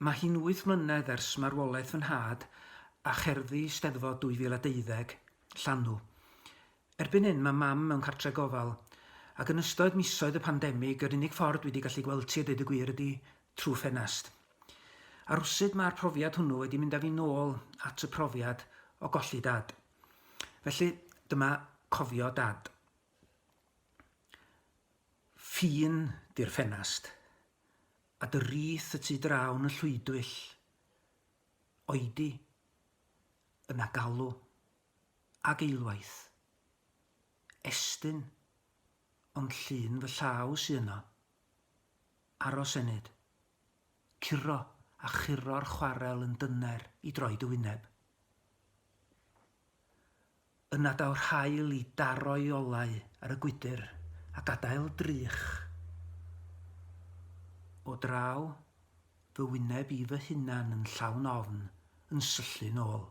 Mae hi'n wyth mlynedd ers marwolaeth fy nhad a cherddi Steddfod 2012, Llanw. Erbyn hyn mae mam mewn cartre gofal, ac yn ystod misoedd y pandemig yr unig ffordd dwi 'di gallu gweld ti a deud y gwir ydi trwy ffenast. A rwsut mae'r profiad hwnnw wedi mynd â fi nôl at y profiad o golli dad. Felly, dyma Cofio Dad. Ffin 'di'r ffenast. A dy rith y tu draw'n y llwydwyll. Oedi. Yna galw. Ag eilwaith. Estyn. Ond llun fy llaw sy yno. Aros ennyd. Curo a churo'r chwarel yn dyner i droi dy wyneb. Yna daw'r haul i daro'i olau ar y gwydr a gadael drych. O draw, fy wyneb i fy hunan yn llawn ofn, yn syllu'n ôl.